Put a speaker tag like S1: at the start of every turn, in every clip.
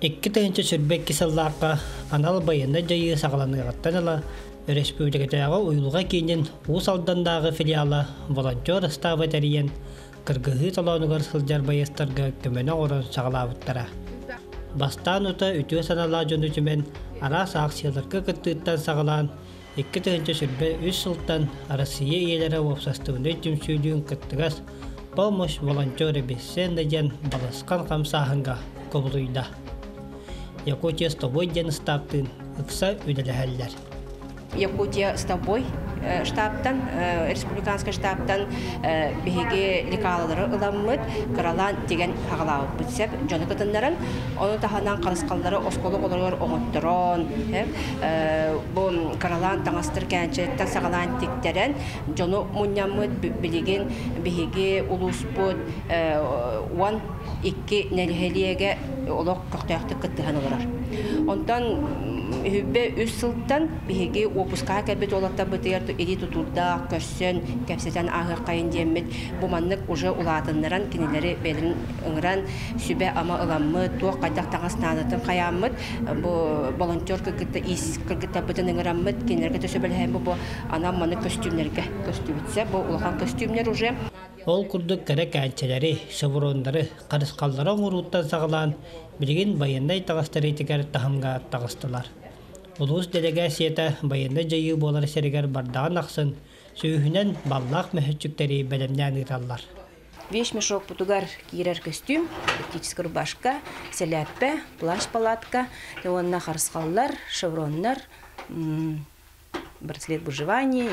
S1: 2022 сыллаахха анал байыаннай дьайыы саҕаланыаҕыттан ыла өрөспүүбүлүкэтээҕи уйулҕа киинин Уус Алданнааҕы филиала волонтер ыстааба тэрийэн, кыргыһыы толоонугар сылдьар байыастарга көмөнү оҥорон саҕалаабыттара. Бастаан ута үтүө санаалаах дьону түмэн, араас аахсыйаларга кыттыыттан саҕалаан, 2023 сылтан Арассыыйа ийэлэрэ уопсастыбаннай түмсүүлүүн кыттыгас «Помощь волонтеры бесценна» диэн балысхан хамсааһыҥҥа кубулуйда. «Якутия с тобой» диэн ыстааптыын ыкса үлэлэһэллэр.
S2: Якутия с тобой штабтан, республиканскай штабтан биһиги лекалалары ыламмыт, кыралаан тигэн хаҕалаабыппыт сөп дьону кытыннаран, ону таһынан харысхаллары оскуола оҕолоругар оҥотторон, бу кыралаан таҥастар кээнчэттэн саҕалаан тиктэрэн дьону мунньаммыт. Билигин биһиги улууспут 12 нэһилиэгэ олох көхтөөхтүк кыттыһан олорор. Онтон үһүбэ үс сылтан биһиги уоппускаҕа кэлбит уолаттарбытыгар илии тутуурдаах көрсөн, кэпсэтэн ааһыаххайын диэммит, бу маннык уже улаатыннаран кинилэри бэйэлэрин ыҥыран сүбэ-ама ыламмыт, туох хайдах таҥас наадатын хайааммыт, бу волонтер кыргытта иис кыргыттарбытын ыҥыраммыт, кинилэргэ сөбүлэһэн бу анал маннык көстүүмнэргэ көстүбүтсэ, бу улахан көстүүмнэр уже.
S1: Ол курдук кэрэ кээнчэлэри, шевроннары, харысхаллары оҥорууттан саҕалаан, билигин байыаннай таҥастары итигэр таһымҥа таҕыстылар. Улуус дэлэгээссийэтэ байыаннай дьайыы буолар сиригэр бардаҕын ахсын сүүһүнэн баллаах мөһөччүктэри бэлэмнээн ыыталлар.
S2: Вещмешокпутугар киирэр көстүүм, тактическая рубашка, сэлээппэ, плащ-палатка уонна харысхаллар, шевроннар, браслет выживания,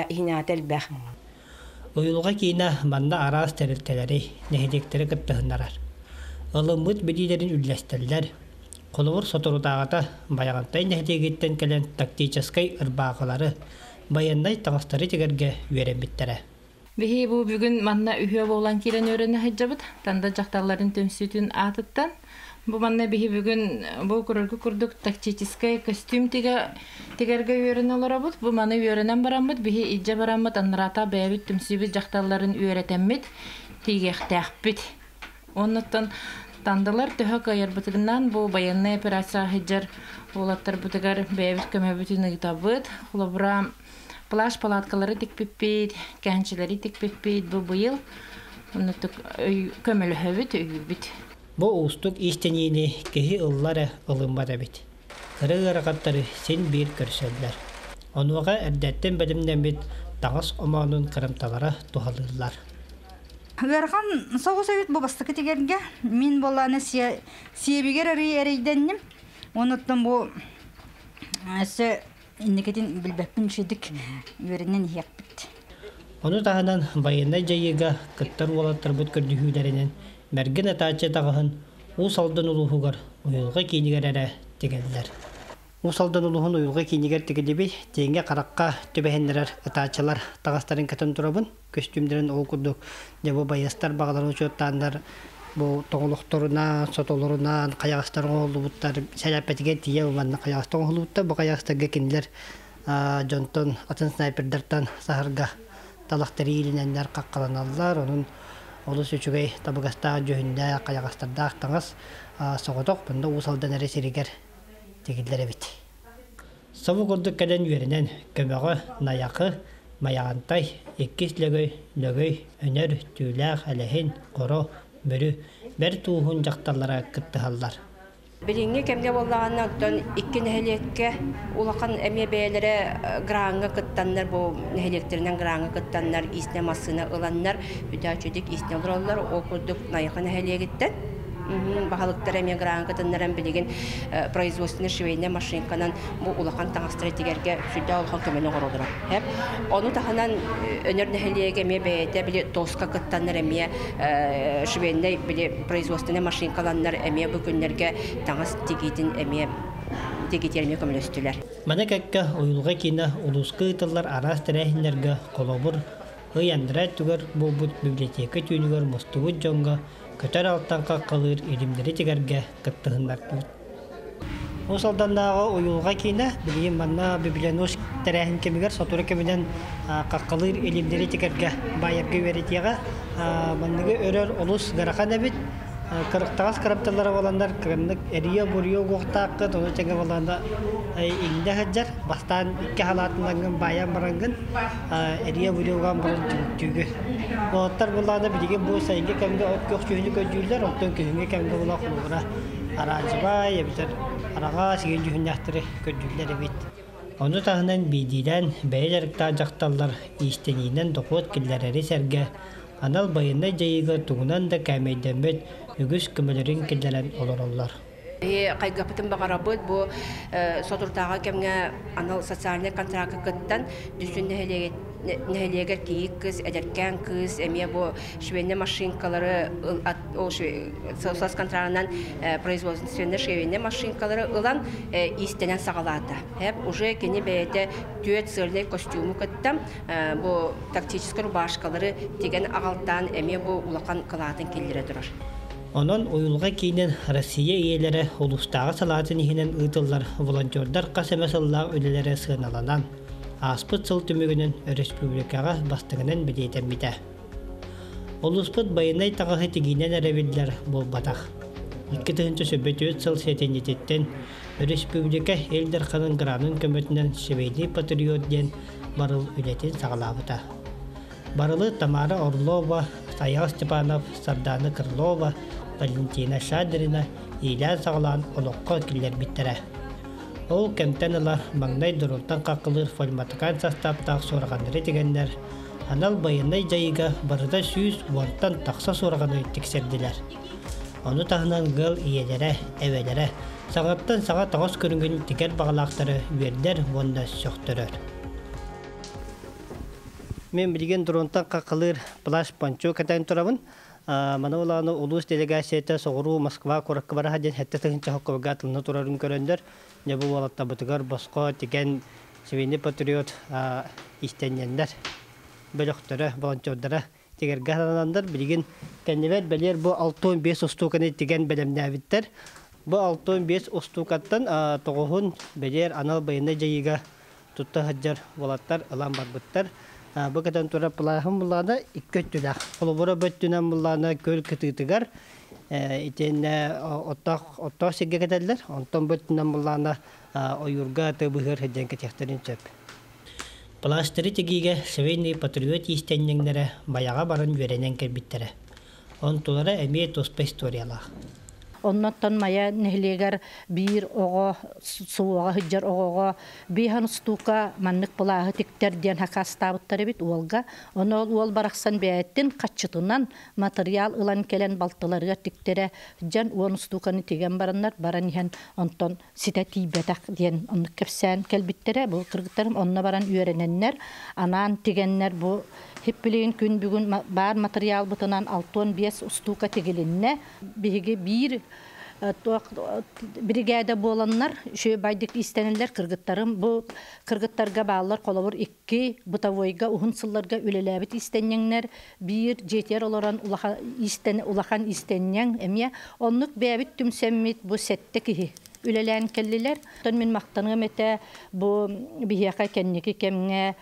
S2: иһинэҕэ элбэх.
S1: Уйулҕа киинэ манна араас тэрилтэлэри, нэһилиэктэри кыттыһыннарар. Ылыммыт билиилэрин үллэстэллэр. Холобур, соторутааҕыта Байаҕантай нэһилиэгиттэн кэлэн тактическай ырбаахылары, байыаннай таҥастары тигэргэ үөрэммиттэрэ.
S3: Биһи бу бүгүн манна үһүө буолан киирэн үөрэнэ сылдьабыт. Танда дьахталларын түмсүүтүн аатыттан. Бу манна биһи бүгүн бу көрөргө курдук тактическай костюм тигэргэ үөрэнэ олоробут. Бу маны үөрэнэн бараммыт, биһи илдьэ бараммыт аннараата бэйэбит түмсүүбүт дьахталларын үөрэтэммит тиийиэхтээхпит. Оннуттан тандалар төһө кыайарбытынан бу байыаннай операция сылдьар уолаттарбытыгар бэйэбит көмөбүтүн ыытабыт. Холобура, плащ палаткалары тикпиппит, кээнчилэри тикпиппит бу быйыл оннук көмөлөһөбүт, өйүүбүт.
S1: Бу уустук иистэниини киһи ылла эрэ ылыммат эбит. Кыра ыарахаттары син биир көрсөллөр. Онуоха эрдэттэн бэлэмнэммит таҥас омоонун кырамталара туһалыыллар.
S4: Ыарахан соҕус эбит бу бастакы тигэргэ. Мин буоллааны сиэбигэр арый эрэйдэнним. Онуттан бу өссө инникитин билбэппин үчүгдүк үөрэнэн иһиэхпит.
S1: Ону таһынан байыаннай дьайыыга кыттар уолаттарбыт көрдөһүүлэринэн Мэргэн ытааччы таҕаһын Уус Алдан улууһугар уйулҕа киинигэр эрэ тигэллэр. Уус Алдан улууһун уйулҕа киинигэр тигиллибит тиэҥҥэ харахха түбэһиннэрэр ытааччылар таҕастарын кэтэн турабын. Көстүүмнэрин ол курдук дьэ бу байыастар баҕаларын учуоттааннар бу тоҥолохторунан, сотолорунан хайаҕастар оҥоһуллубуттар, сэлээппэтигэр тиийэ манна хайаҕастар оҥоһуллубуттар. Бу хайаҕастарга кинилэр дьонтон атын снайпердартан саһарга талахтары иилинэннэр хаххаланаллар. Онон олус үчүгэй табыгастаах дьүһүннээх, хайаҕастардаах таҥас соҕотох мында Уус Алдан эрэ сиригэр тигиллэр эбит. Собо курдук кэлэн үөрэнэн көмөҕө Найахы, Майаҕантай, Иккис Лөгөй, Лөгөй, Өнөр, Түүлээх, Элэһин, Хоро, Мүрү, Бэрт Ууһун дьахталлара кыттыһаллар.
S2: Билиҥҥи кэмҥэ буоллаҕына, оттон икки нэһилиэккэ улахан эмиэ бэйэлэрэ граҥҥа кыттаннар, бу нэһилиэктэринэн граҥҥа кыттаннар, иистэнэ массыына ыланнар, үтөөччүдүк иистэнэ олороллор. Ол курдук Найахы нэһилиэгиттэн баһылыктар эмиэ граҥҥа кытыннаран билигин производственный швейная машинканан бу улахан таҥастары тигэргэ сүрдээх улахан көмөнү оҥороллоро. Ону таһынан Өнөр нэһилиэгэ эмиэ бэйэтэ били ТОСка кыттаннар эмиэ швейнай били производственнай машинкаланнар эмиэ бу күннэргэ таҥас тигиитин эмиэ тигитиэр эмиэ көмөлөстүлэр.
S1: Маны кэккэ уйулҕа киинэ улууска ыытыллар араас тэрээһиннэргэ холобур, ый анараа өттүгэр буолбут библиотека түүнүгэр мустубут дьоҥҥо көтөр алтан хаххалыыр илимнэри тигэргэ кыттыһыннардыбыт. Уус Алданнааҕы уйулҕа киинэ билигин манна библионос тэрээһин кэмигэр сотору кэминэн хаххалыыр илимнэри тигэргэ баайарга үөрэтиэҕэ. Манныгы өрөр олус ыарахан эбит. Кырыктаҕас кырапталара боланнар кырыннык эрийэ буруйа угуохтааххыт, ону тэҥэ боланда иҥнэ сылдьар. Бастаан икки халаатынангын баайан барангын эрийэ буруйа уган баран түмүктүүгү. Уолаттар буллаана билигин бу сайыҥҥы кэмҥэ от күөх дьүһүнү көрдүүллэр, оттон күһүҥҥү кэмҥэ була холобура араадьыбай эбэтэр араҕас игин дьүһүннээхтэри көрдүүллэр эбит. Ону таһынан биирдиилээн бэйэ дьарыктаах дьахталлар иистэниинэн дохуот киллэрэри сэргэ, анал байыаннай дьайыыга тугунан да кээмэйдэммит үгүс көмөлөрүн киллэрэн олороллор.
S2: Хайгаппытын баҕарабыт бу соторутааҕы кэмҥэ анал социальнай контракка кыттан Дүллүн нэһилиэгэр кийиит кыыс, эдэркээн кыыс эмиэ бу швейнай машинкалары сос контрагынан производственнай швейнай машинкалары ылан иистэнэн саҕалаата. Уже кини бэйэтэ түөрт сыальнай костюму кытта бу тактическай рубашкалары тигэн аҕалтаан эмиэ бу улахан кылаатын киллэрэ турар.
S1: Онон уйулҕа киинин Россия ийэлэрэ улуустааҕы салаатын иһинэн ыытыллар волонтердар хас эмэ сыллаах үлэлэрэ сыаналанан, ааспыт сыл түмүгүнэн өрөспүүбүлүкэҕэ бастыҥынан бэлиэтэммитэ. Улууспут байыаннай таҥаһы тигиинэн эрэ биллэр буолбатах. 2004 сыл сэтинньититтэн өрөспүүбүлүкэ Ил Дарханын гранын көмөтүнэн «Швейный патриот» диэн барыл үлэтин саҕалаабыта. Барылы Тамара Орлова, Айаал Степанов, Сардаана Крылова, Валентина Шадрина иилээн-саҕалаан олоххо киллэрбиттэрэ. Ол кэмтэн ыла маҥнай дронтан хаххалыыр форматыкаан састааптаах суорҕаннары тигэннэр, анал байыаннай дьайыыга барыта 110-тан тахса суорҕаны тиксэрдилэр. Ону таһынан ыал ийэлэрэ, эбэлэрэ саҥаттан саҥа таҥас көрүҥүн тигэр баҕалаахтары үөрдэр уонна сөхтөрөр. Мен билигин дронтан хаххалыыр плащ пончо кэтэн турабын. Маны улааны улуус делегацията соҕуруу Москва куоракка бараха диэн сэттэ тыһыынча хоккобуга атылына турарын көрөндөр, дьэ бу уолаттабытыгар босхо тигэн Семейный патриот истэнньэннэр бөлөхтөрө, волонтердара тигэргэ санананнар, билигин кэннибэр бэлиэр бу 65 устууканы тигэн бэлэмнээбиттэр. Бу 65 устуукаттан тоҕуһун бэлиэр анал байыаннай дьайыыга тутта сылдьар уолаттар ылан барбыттар. Бу кэтэн турар плаһым буллаана икки өттүлээх. Холобура бу өттүнэн буллаана көл кытыытыгар итиэннэ оттоох оттоох сиргэ кэтэллэр. Онтон бу өттүнэн буллаана ойуурга тыа быһыар сылдьан кэтиэхтэрин сөп. Пластыры тигиигэ Швейный патриот иистэнньэҥнэрэ Байаҕа баран үөрэнэн кэлбиттэрэ. Онтулара эмиэ туспа историялаах.
S5: Оннуттан Майа нэһилиэгэр биир оҕо суоҕа сылдьар оҕоҕо бииһэн устуука маннык былааһы тиктэр диэн хакаастаабыттар эбит уолга. Ону ол уол барахсан бэйэтин хаччытынан матырыйаал ылан кэлэн балтыларыгар тиктэрэ дьон 10 устууканы тигэн бараннар баран иһэн онтон ситэ тиийбэтэх диэн оннук кэпсээн кэлбиттэрэ. Бу кыргыттарым онно баран үөрэнэннэр, анаан тигэннэр бу хиппилигин күн бүгүн баар матырыйаалбытынан 65 устуука тигилиннэ. Биһиги биир туох биригээдэ буоланнар үчүгэй байдык иистэнэллэр кыргыттарым. Бу кыргыттарга бааллар холобур икки бытовойга уһун сылларга үлэлээбит иистэнньэҥнэр, биир дьиэтигэр олорон улахан иистэн улахан иистэнньэҥ эмиэ оннук бэйэбит түмсэммит бу сэттэ киһи үлэлээн кэллилэр. Оттон мин махтаныам этэ бу биһиэхэ кэнники кэмҥэ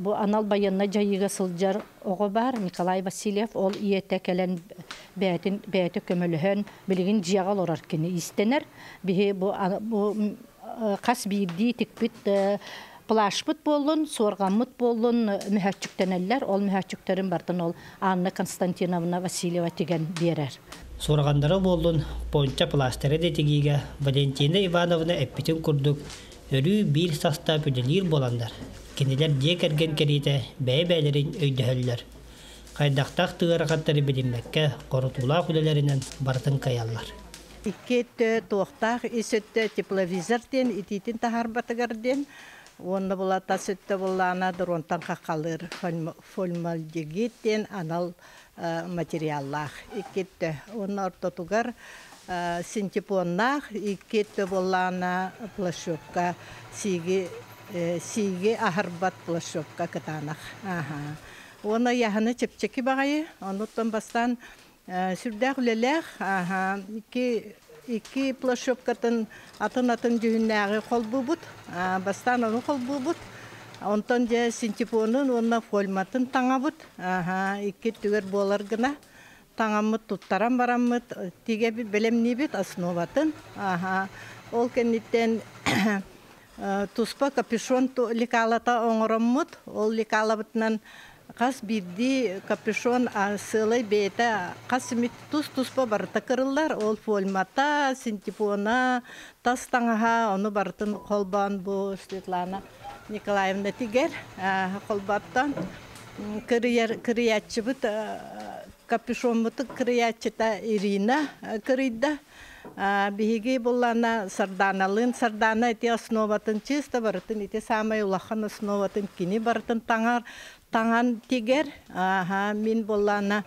S5: бу анал байыаннай дьайыыга сылдьар оҕо баар Николай Васильев ол ийэтэ кэлэн бэйэтин бэйэтэ көмөлөһөн билигин дьиэҕэ олорор кини иистэнэр. Биһи бу бу хас биирдии тикпит плащпыт буоллун, суорҕаммыт буоллун мөһөөччүктэнэллэр. Ол мөһөөччүктэрин бартын ол Анна Константиновна Васильева тигэн биэрэр.
S1: Суорҕаннара буоллун, понча пластыры да тигиигэ Валентина Ивановна эппитин курдук, өрүү биир састаап үлэлиир буоланнар, кинилэр дьиэ кэргэн кэриэтэ бэйэ-бэйэлэрин өйдөһөллөр. Хайдахтаах тыарахаттары билиммэккэ, хорутуулаах үлэлэринэн барытын кыайаллар.
S6: Икки өттө туохтаах, ис өттө тепловизор диэн итиитин таһаарбатыгар диэн, уонна була тас өттө буллаана дронтан хаххалыыр формальдегид диэн анал материаллаах икки өттө. Уонна ортотугар синтепоннаах икки өттө буоллаана плащевка сииги сииги аһарбат плащевка кытаанах. Уонна яһаны чэпчэки баҕайы, оннуттан бастаан сүрдээх үлэлээх икки икки плащевкатын атын-атын дьүһүннээҕи холбуубут. Бастаан ону холбуубут. Онтон дьэ синтепонун уонна фольматын таҥабыт. Икки өттүгэр буолар гына. Таҥаммыт туттаран бараммыт тигэбит бэлэмниибит основатын. Аха. Ол кэнниттэн туспа капюшон лекалата оҥороммут. Ол лекалабытынан хас биирдии капюшон сыалай бэйэтэ хас эмит тус-туспа барыта кырыллар. Ол формата, синтепона, тас таҥаһа, ону барытын холбоон бу Светлана Николаевна тигэр холбооттон кырыйар кырыйааччыбыт капюшоммуту кырыйааччыта Ирина кырыйда. Биһиги буллана Сарданалыын Сардана ити основатын чисто барытын ити самай улахан основатын кини барытын таҥар таҥан тигэр. Аха мин буллана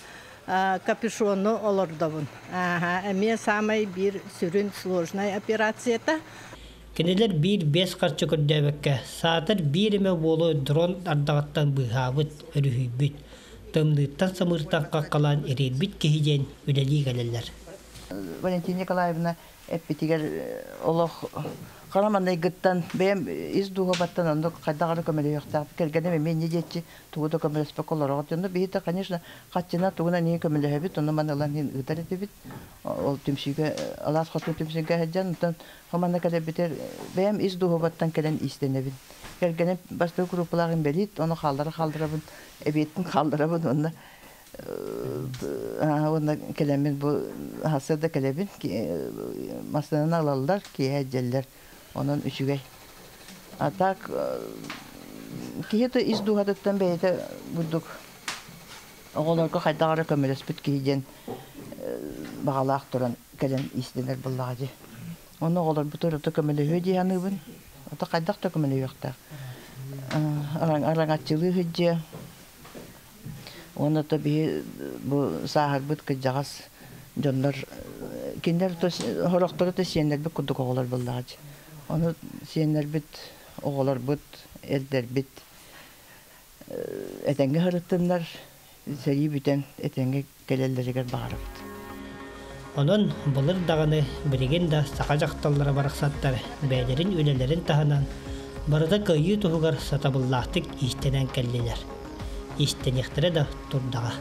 S6: капюшону олордобун. Аха эмиэ самай биир сүрүн сложная операцията.
S1: Кинилэр биир бес харчы көрдөөбөккө, саатар биир эмэ уолу дрон ардаҕыттан быыһаабыт, өрүһүйбүт, тымныыттан самыыртан хаххалаан ириэрбит киһи диэн үлэлии кэлэллэр.
S7: Валентина Николаевна эппитигэр олох хара маҥнайгыттан бэйэм ис дууһабаттан оннук хайдах эрэ көмөлөһүөхтээх кэргэним эмиэ инньэ диэччи тугу да көмөлөспөккө олороҕут онно биһи да конечно хаччынан тугунан иһин көмөлөһөбүт ону маны ылан иһин ыытар этибит ол түмсүүгэ алаас хотун түмсүүгэ сылдьан онтон хоманна кэлэрбитигэр бэйэм ис дууһабаттан кэлэн иистэнэбин кэргэним бастакы группалаах инбэлиит ону хааллара хаалларабын эбиэттин хаалларабын уонна уонна кэлэммин бу сарсыарда кэлэбин массыынаны ылаллар киэһэ илдьэллэр онон үчүгэй а так киһи да ис дууһатыттан бэйэтэ бурдук оҕолорго хайдах эрэ көмөлөспүт киһи диэн баҕалаах туран кэлэн иистэнэр буоллаҕа дии ону оҕолорбутугар ото көмөлөһүө дии саныыбын ото хайдах да көмөлөһүөхтээх араҥаччылыы сылдьыа Уонна то биһи бу сааһырбыт кырдьаҕас дьоннор кинилэр то сорохторо то сиэннэрбит курдук оҕолор буоллаҕа дии. Ону сиэннэрбит, оҕолорбут, эрдэрбит этэҥҥэ сырыттыннар, сэрии бүтэн этэҥҥэ кэлэллэригэр баҕарабыт.
S1: Онон былыр даҕаны, билигин да саха дьахталлара барахсаттар бэйэлэрин үлэлэрин таһынан барыта кыайыы туһугар сатабыллаахтык иистэнэн кэллилэр. Иистэниэхтэрэ да турдаҕа.